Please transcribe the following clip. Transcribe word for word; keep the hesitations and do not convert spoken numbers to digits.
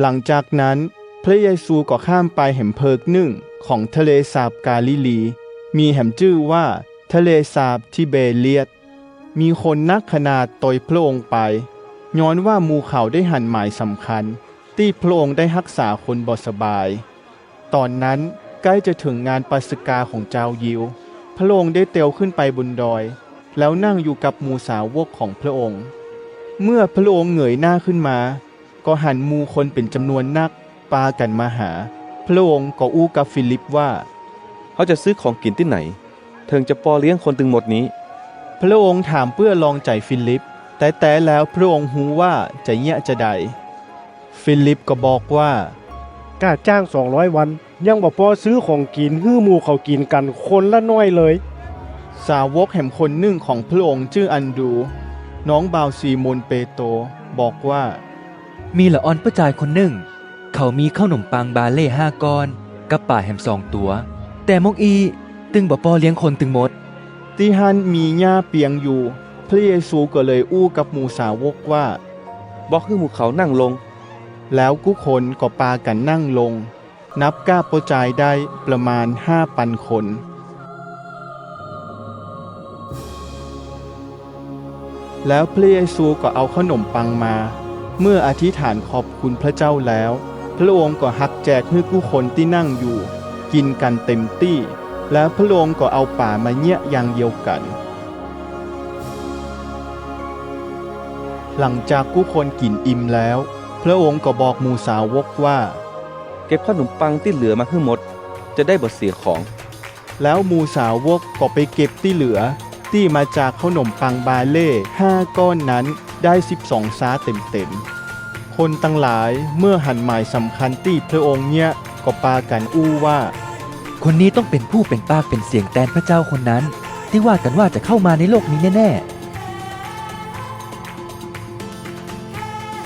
หลังจากนั้น พระเยซูก็ข้ามไปแหมเผิกนึ่งของทะเลสาบกาลิลี มีแหมจื้อว่าทะเลสาบทิเบเรียส มีคนนักขนาดตวยพระองค์ไป ย้อนว่าหมู่เขาได้หันหมายสำคัญ ตี้พระองค์ได้ฮักษาคนบ่สบาย ต๋อนนั้นใก้จะเถิงงานปัสกาของจาวยิว พระองค์ได้เตียวขึ้นไปบนดอย แล้วนั่งอยู่กับหมู่สาวกของพระองค์ เมื่อพระองค์เงยหน้าขึ้นมา ก็หันหมู่คนเป๋นจ๋ำนวนนักปากั๋นมาหา พระองค์ก็อู้กับฟีลิปว่า เฮาจะซื้อของกิ๋นตี้ไหน เถิงจะปอเลี้ยงคนตึงหมดนี้ พระองค์ถามเปื้อลองใจ๋ฟีลิป แต๊ๆ แล้วพระองค์ฮู้ว่าจะเยียะจาใด ฟีลิปก็บอกว่า ก้าจ้างสองร้อยวัน ยังบ่ปอซื้อของกิ๋นหื้อหมู่เขากิ๋นกั๋นคนละน้อยเลย สาวกแหมคนนึ่งของพระองค์จื้ออันดรูว์ น้องบ่าวซีโมนเปโตร บอกว่า มีละอ่อนป้อจายคนนึ่ง เขามีข้าวหนมปังบาร์เลย์ห้าก้อน กับป๋าแหมสองตั๋ว แต่มกอี้ตึงบ่ปอเลี้ยงคนตึงหมด ตี้หั้นมีหญ้าเปียงอยู่ พระเยซูก็เลยอู้กับหมู่สาวกว่า บอกหื้อหมู่เขานั่งลง แล้วกู้คนก็ปากั๋นนั่งลง นับก้าป้อจายได้ประมาณห้าปันคน แล้วพระเยซูก็เอาข้าวหนมปังมา เมื่ออธิษฐานขอบคุณพระเจ้าแล้ว พระองค์ก็หักแจกหื้อกู้คนตี้นั่งอยู่ กิ๋นกั๋นเต๋มตี้ แล้วพระองค์ก็เอาป๋ามาเยียะอย่างเดียวกั๋น หลังจากกู้คนกิ๋นอิ่มแล้ว พระองค์ก็บอกหมู่สาวกว่า เก็บข้าวหนมปังตี้เหลือมาหื้อหมด จะได้บ่เสียของ แล้วหมู่สาวกก็ไปเก็บตี้เหลือ ตี้มาจากข้าวหนมปังบาร์เลย์ห้าก้อนนั้นได้สิบสองซ้าเต๋มๆ คนตังหลายเมื่อหันหมายสำคัญตี้พระองค์เยียะ ก็ปากั๋นอู้ว่า คนนี้ต้องเป๋นผู้เป๋นปากเป๋นเสียงแตนพระเจ้าคนนั้น ตี้ว่ากั๋นว่าจะเข้ามาในโลกนี้แน่